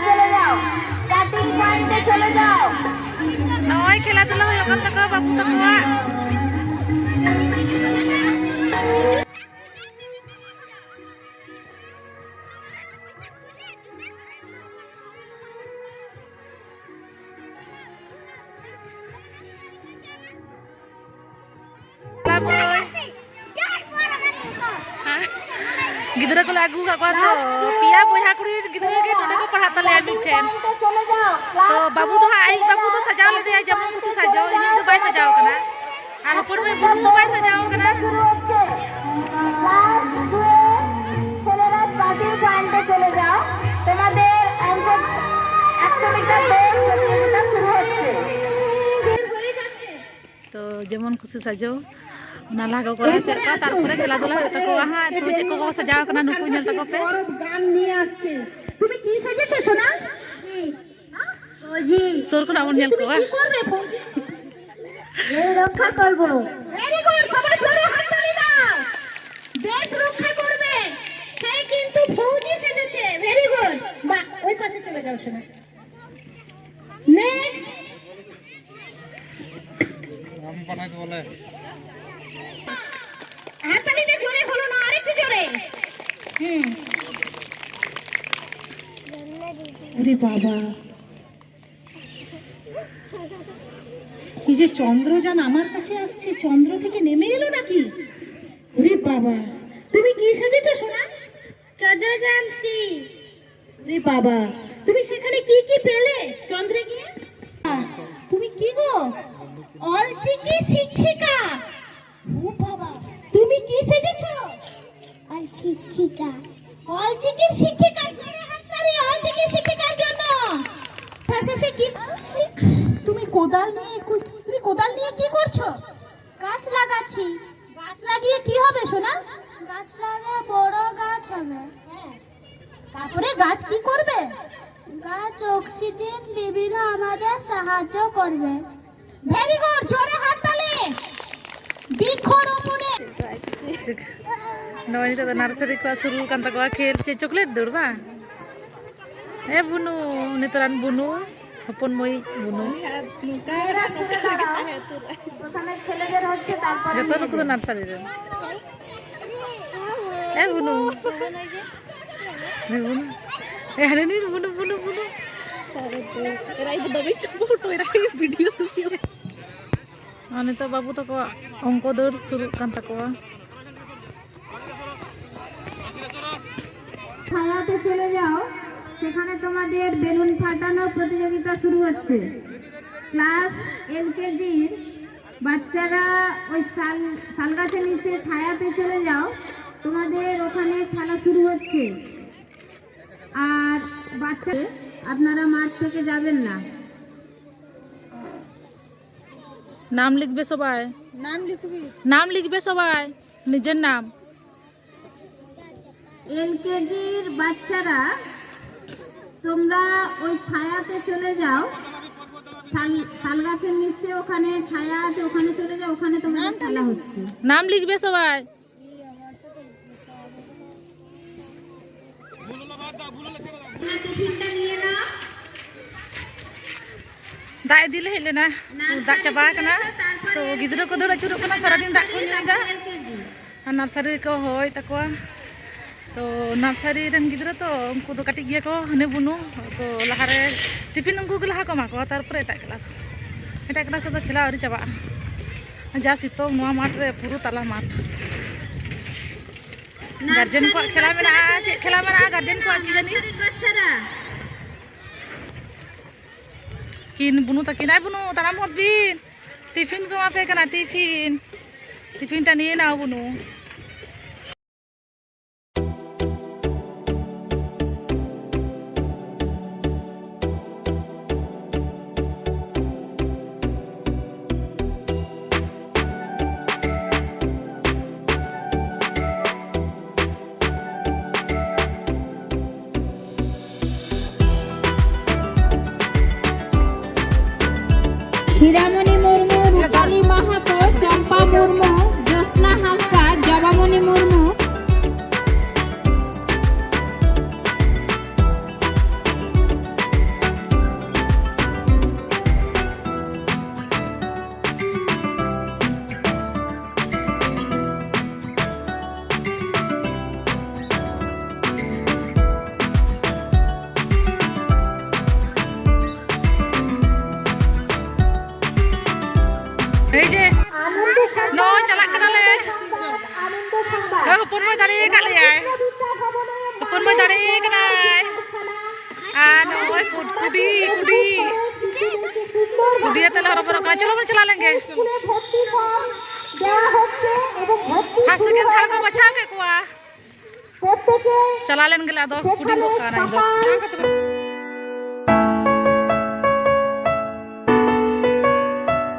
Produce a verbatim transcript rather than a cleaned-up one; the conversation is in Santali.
চলে যাও, স্টার্টিং পয়েন্টে চলে যাও। ᱱᱚᱜᱼᱚᱭ ᱠᱷᱮᱞᱟ ᱫᱷᱩᱞᱟ ᱦᱩᱭᱩᱜ ᱠᱟᱱ ᱛᱟᱠᱚᱣᱟ ᱵᱟᱹᱵᱩ ᱛᱟᱠᱚᱣᱟᱜ᱾ ᱜᱤᱫᱽᱨᱟᱹ ᱠᱚᱞᱮ ᱟᱹᱜᱩ ᱟᱠᱟᱫ ᱠᱚᱣᱟ ᱛᱚ, ᱯᱮᱭᱟ ᱵᱚᱭᱦᱟ ᱠᱩᱲᱤ ᱜᱤᱫᱽᱨᱟᱹ ᱜᱮ ᱱᱚᱰᱮ ᱠᱚ ᱯᱟᱲᱦᱟᱜ ᱛᱟᱞᱮᱭᱟ ᱢᱤᱫᱴᱷᱮᱱ᱾ ᱛᱚ ᱵᱟᱹᱵᱩ ᱫᱚ ᱦᱟᱸᱜ ᱟᱡ ᱵᱟᱹᱵᱩ ᱫᱚ ᱥᱟᱡᱟᱣ ᱞᱮᱫᱮᱭᱟᱭ ᱡᱮᱢᱚᱱ ᱠᱩᱥᱤ ᱥᱟᱡᱟᱣ, ᱤᱧᱤᱡ ᱫᱚ ᱵᱟᱭ ᱥᱟᱡᱟᱣ ᱠᱟᱱᱟ᱾ ᱟᱨ ᱦᱚᱯᱚᱱ ᱢᱟᱹᱭ ᱵᱩᱨᱩ ᱦᱚᱸ ᱵᱟᱭ ᱥᱟᱡᱟᱣ ᱠᱟᱱᱟ᱾ ক্লাস টু এ ছেলেরা স্টার্টিং পয়েন্টে চলে যাও, তোমাদের একশো একশো মিটার দৌড় প্রতিযোগিতা শুরু হচ্ছে। ᱛᱚ ᱡᱮᱢᱚᱱ ᱠᱩᱥᱤ ᱥᱟᱡᱚ, ᱚᱱᱟ ᱞᱟᱦᱟ ᱠᱚ ᱠᱚᱨᱟᱣ ᱦᱚᱪᱚᱭᱮᱫ ᱠᱚᱣᱟ, ᱛᱟᱨᱯᱚᱨᱮ ᱠᱷᱮᱞᱟ ᱫᱷᱩᱞᱟ ᱦᱩᱭᱩᱜ ᱛᱟᱠᱚᱣᱟ ᱦᱟᱸᱜ᱾ ᱛᱚ ᱪᱮᱫ ᱠᱚᱠᱚ ᱥᱟᱡᱟᱣ ᱠᱟᱱᱟ ᱱᱩᱠᱩ ᱧᱮᱞ ᱛᱟᱠᱚ ᱯᱮ᱾ গরম গান নিয়ে আসছে। তুমি কি সেজেছো সোনা? জি। ᱥᱩᱨ ᱠᱷᱚᱱᱟᱜ ᱵᱚᱱ ᱧᱮᱞ তুমি ᱠᱚᱣᱟ᱾ কি করবে ফৌজি? দেশ রক্ষা করব। ভেরি গুড, সবাই জোরে হাততালি দাও। দেশ রক্ষা করবে। সে কিন্তু ফৌজি সেজেছে। Very good. বাহ, ওই পাশে চলে যাও সোনা। নেক্সট। আমি পাঠাই দেবো নে। হাততালিটা জোরে হলো না, আরেকটু জোরে। হুম। ওরে বাবা, এই যে চন্দ্রযান আমার কাছে আসছে, চন্দ্র থেকে নেমে এলো নাকি? ওরে বাবা, তুমি কি সেজেছো সোনা? চন্দ্রযান থ্রি। ওরে বাবা, তুমি সেখানে কি কি পেলে চন্দ্রে গিয়ে? তুমি কি গো? অলচিকি শিক্ষিকা। ও বাবা, তুমি কি সেজেছো? আর শিক্ষিকা। অলচিকির শিক্ষিকা, জোরে হাততালি অলচিকির শিক্ষিকার জন্য। তা শেষে কি? তুমি কোদাল নিয়ে কু-, তুমি কোদাল নিয়ে কি করছো? গাছ লাগাচ্ছি। গাছ লাগিয়ে কি হবে সোনা? গাছ লাগিয়ে বড় গাছ হবে। হ্যাঁ। তারপরে গাছ কি করবে? গাছ অক্সিজেন বিভিন্ন আমাদের সাহায্য করবে। ভেরি গুড, জোরে হাততালি। বৃক্ষ ᱱᱚᱜᱼᱚᱭ ᱱᱤᱛᱚᱜ ᱫᱚ ᱱᱟᱨᱥᱟᱨᱤ ᱠᱚ ᱥᱩᱨᱩ ᱠᱟᱱ ᱛᱟᱠᱚᱣᱟ ᱠᱷᱮᱞ, ᱪᱮᱫ ᱪᱚᱠᱞᱮᱴ ᱫᱟᱹᱲ ᱵᱟᱝ? ᱦᱮᱸ ᱵᱩᱱᱩ, ᱩᱱᱤ ᱛᱟᱞᱟᱱ ᱵᱩᱱᱩ, ᱦᱚᱯᱚᱱ ᱢᱟᱹᱭ ᱵᱩᱱᱩ᱾ ᱡᱚᱛᱚ ᱱᱩᱠᱩ ᱫᱚ ᱱᱟᱨᱥᱟᱨᱤ ᱨᱮᱱ᱾ ᱦᱮᱸ ᱵᱩᱱᱩ᱾ ᱦᱮᱸ ᱵᱩᱱᱩ᱾ ᱮ ᱦᱟᱱᱮ ᱱᱤᱨ ᱵᱩᱱᱩ, ᱵᱩᱱᱩ, ᱵᱩᱱᱩ᱾ ᱟᱨ ᱱᱤᱛᱚᱜ ᱵᱟᱹᱵᱩ ᱛᱟᱠᱚᱣᱟᱜ ᱚᱝᱠᱚ ᱫᱟᱹᱲ ᱥᱩᱨᱩᱜ ᱠᱟᱱ ᱛᱟᱠᱚᱣᱟ᱾ ছায়াতে চলে যাও, সেখানে তোমাদের বেলুন ফাটানো প্রতিযোগিতা শুরু হচ্ছে। ক্লাস এলকেজির বাচ্চারা ওই শাল, শাল গাছের নিচে ছায়াতে চলে যাও, তোমাদের ওখানে খেলা শুরু হচ্ছে। আর বাচ্চা, আপনারা মাঠ থেকে যাবেন না। নাম লিখবে সবাই। নাম লিখবি। নাম লিখবে সবাই, নিজের নাম। এলকেজির বাচ্চারা, তোমরা ওই ছায়াতে চলে যাও, শাল, শাল গাছের নিচে ওখানে ছায়া আছে, ওখানে চলে যাও, ওখানে তোমাদের খেলা হচ্ছে। নাম লিখবে সবাই। ᱫᱟᱜ ᱤᱫᱤ ᱞᱮ ᱦᱮᱡ ᱞᱮᱱᱟ, ᱫᱟᱜ ᱪᱟᱵᱟ ᱟᱠᱟᱱᱟ᱾ ᱛᱚ ᱜᱤᱫᱽᱨᱟᱹ ᱠᱚ ᱫᱟᱹᱲ ᱟᱹᱪᱩᱨᱚᱜ ᱠᱟᱱᱟ, ᱥᱟᱨᱟᱫᱤᱱ ᱫᱟᱜ ᱠᱚ ᱧᱩᱭᱮᱫᱟ᱾ ᱟᱨ ᱱᱟᱨᱥᱟᱨᱤ ᱨᱮᱠᱚ ᱦᱚᱦᱚᱭᱮᱫ ᱛᱟᱠᱚᱣᱟ᱾ ᱛᱚ ᱱᱟᱨᱥᱟᱨᱤ ᱨᱮᱱ ᱜᱤᱫᱽᱨᱟᱹ ᱛᱚ, ᱩᱱᱠᱩ ᱫᱚ ᱠᱟᱹᱴᱤᱡ ᱜᱮᱭᱟ ᱠᱚ, ᱦᱟᱱᱮ ᱵᱩᱱᱩ᱾ ᱛᱚ ᱞᱟᱦᱟᱨᱮ ᱴᱤᱯᱷᱤᱱ ᱩᱱᱠᱩ ᱜᱮ ᱞᱟᱦᱟ ᱠᱚ ᱮᱢᱟ ᱠᱚᱣᱟ, ᱛᱟᱨᱯᱚᱨᱮ ᱮᱴᱟᱜ ᱠᱞᱟᱥ᱾ ᱮᱴᱟᱜ ᱠᱞᱟᱥ ᱨᱮᱫᱚ ᱠᱷᱮᱞᱟ ᱟᱹᱣᱨᱤ ᱪᱟᱵᱟᱜᱼᱟ᱾ ᱡᱟ ᱥᱤᱛᱩᱝ ᱱᱚᱣᱟ ᱢᱟᱴᱷ ᱨᱮ, ᱯᱩᱨᱟᱹ ᱛᱟᱞᱟ ᱢᱟᱴᱷ᱾ ᱜᱟᱨᱡᱮᱱ ᱠᱚᱣᱟᱜ ᱠᱷᱮᱞᱟ ᱢᱮᱱᱟᱜᱼᱟ᱾ ᱪᱮᱫ ᱠᱷᱮᱞᱟ ᱢᱮᱱᱟᱜᱼᱟ ᱜᱟᱨᱡᱮᱱ ᱠᱚᱣᱟᱜ ᱠᱤ ᱡᱟᱹᱱᱤ? ᱠᱤᱱ ᱵᱩᱱᱩ ᱛᱟᱹᱠᱤᱱ, ᱟᱭ ᱵᱩᱱᱩ, ᱛᱟᱲᱟᱢ ᱦᱚᱫ ᱵᱤᱱ᱾ ᱴᱤᱯᱷᱤᱱ ᱠᱚ ᱮᱢᱟ ᱯᱮ ᱠᱟᱱᱟ, ᱴᱤᱯᱷᱤᱱ᱾ ᱴᱤᱯᱷᱤᱱ ᱴᱟᱜ ᱱᱤᱭᱟᱹ ᱱᱟᱣ ᱵᱩᱱᱩ᱾ ᱦᱤᱨᱟᱢᱚᱱᱤ ᱢᱩᱨᱢᱩ, ᱨᱩᱯᱟᱞᱤ ᱢᱟᱦᱟᱛᱚ, ᱪᱟᱢᱯᱟ ᱢᱩᱨᱢᱩ, ᱦᱚᱯᱚᱱ ᱢᱟᱹᱭ ᱫᱟᱲᱮ ᱟᱠᱟᱫ ᱞᱮᱭᱟᱭ᱾ ᱦᱚᱯᱚᱱ ᱢᱟᱹᱭ ᱫᱟᱲᱮ ᱟᱠᱟᱱᱟᱭ᱾ ᱟᱨ ᱱᱚᱜᱼᱚᱭ ᱠᱩ- ᱠᱩᱰᱤ, ᱠᱩᱰᱤ᱾ ᱠᱩᱰᱤ ᱟᱛᱮ ᱞᱮ ᱦᱚᱨᱚᱵᱚᱨᱚᱜ ᱠᱟᱱᱟ᱾ ᱪᱚᱞᱚ ᱵᱚᱱ ᱪᱟᱞᱟᱣ ᱞᱮᱱ ᱜᱮ᱾ ᱯᱷᱟᱥᱴ ᱥᱮᱠᱮᱱᱰ ᱛᱷᱟᱨᱰ ᱠᱚ ᱵᱟᱪᱷᱟᱣ ᱠᱮᱫ ᱠᱚᱣᱟ᱾ ᱪᱟᱞᱟᱣ ᱞᱮᱱ ᱜᱮᱞᱮ ᱟᱫᱚ᱾ ᱠᱩᱰᱤ ᱜᱚᱜ ᱠᱟᱜᱼᱟ ᱤᱧ ᱫᱚ᱾